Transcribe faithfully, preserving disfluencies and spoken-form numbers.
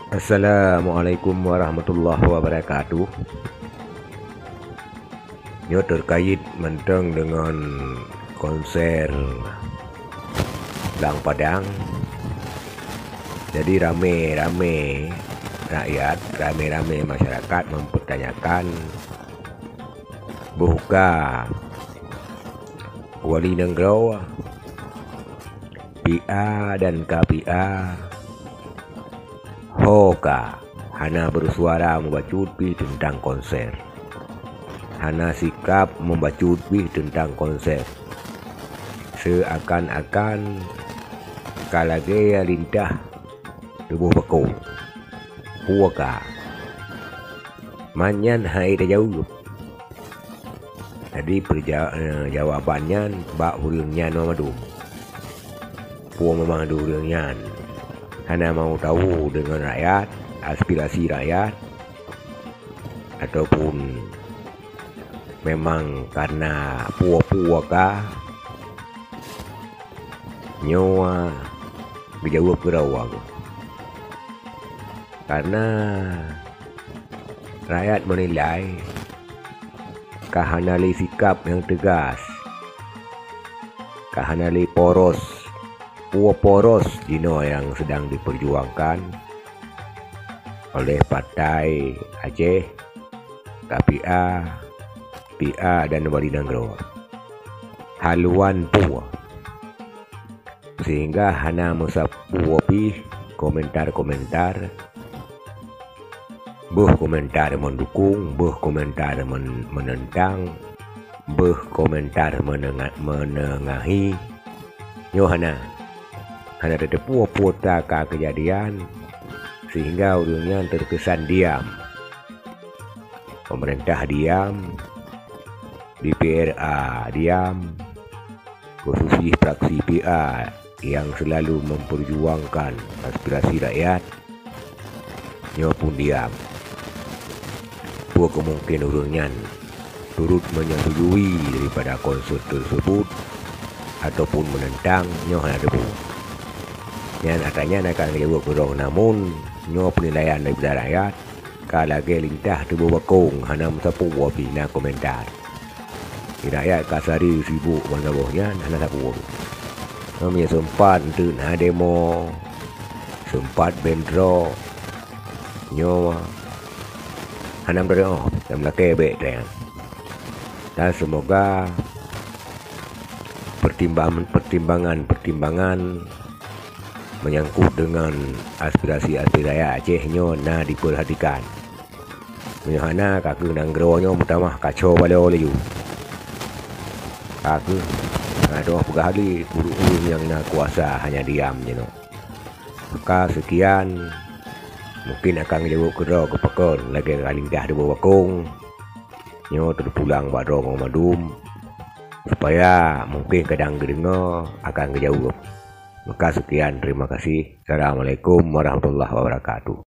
Assalamualaikum warahmatullahi wabarakatuh. Nyoe terkait mantong dengan konser Blang Padang. Jadi, ramé-ramé rakyat, ramé-ramé masyarakat mempertanyakan, boh ka Wali Nanggroe, P A dan K P A, ho ka hana bersuara mubacut pih teuntang konser. Hana sikap mubacut pih teuntang konser. Seuakan-akan ka lagée lintah tuboh bakong. Peue ka? Man nyan hai tajaweueb. Jadi, perja-, eh, jawaban nyan bak ureuëng nyan mandum. Peue memang di ureuëng nyan hana mau tahu dengan rakyat, aspirasi rakyat, ataupun memang karena peue-peue ka, nyoe geujaweueb keudroe. Karena rakyat menilai ka hana lé sikap nyang teugas, ka hana lé poros. Peue poros jinoe nyang sedang diperjuangkan oleh Partai Aceh, K P A, P A dan Wali Nanggroe. Haluan peue? Sehingga hana meusapeue pih komentar-komentar, beuh komentar mendukung, beuh komentar men-, menentang, beuh komentar menenga-, menengahi. Nyoe hana. Hana teuteupue peue ta ka keujadian, sehingga ureuëng nyan terkesan diam. Pemerintah diam, D P R A diam, khususnya fraksi P A yang selalu memperjuangkan aspirasi rakyat, nyoe pun diam. Peue kemungkin ureuëng nyan turut menyetujui daripada konser tersebut ataupun menentang, nyoe hana teupeu. Nyan atra nyan akan geujaweueb keudroe, namun nyoe penilaian daripada rakyat ka lagée lintah tuboh bakong, hana meusapeue pih na komentar. Di rakyat ka sari sibuk bansaboh nyan hana sapeue. Nyoe sempat enteuk na demo, sempat bentrok, nyoe hana meuteumé, dan meulakée bék teuh. Dan semoga pertimbang-, pertimbangan-pertimbangan menyangkut dengan aspirasi-aspirasi rakyat Aceh nyoe na diperhatikan. Meunyoe hana, ka kheueh nanggroe nyoe meutamah kacau balau laju. Ka kheueh, na dua peugah lé ureuëng-ureuëng nyang na kuasa hana diam jinoe. Maka seukian, mungkin akan geujaweueb keudroe geupakon lagée ka lintah tuboh bakong. Nyoe teupulang bak droe ngon mandum, supaya mungkin kadang geudeungoe akan geujaweueb. Maka seukian, terima kasih. Assalamualaikum warahmatullahi wabarakatuh.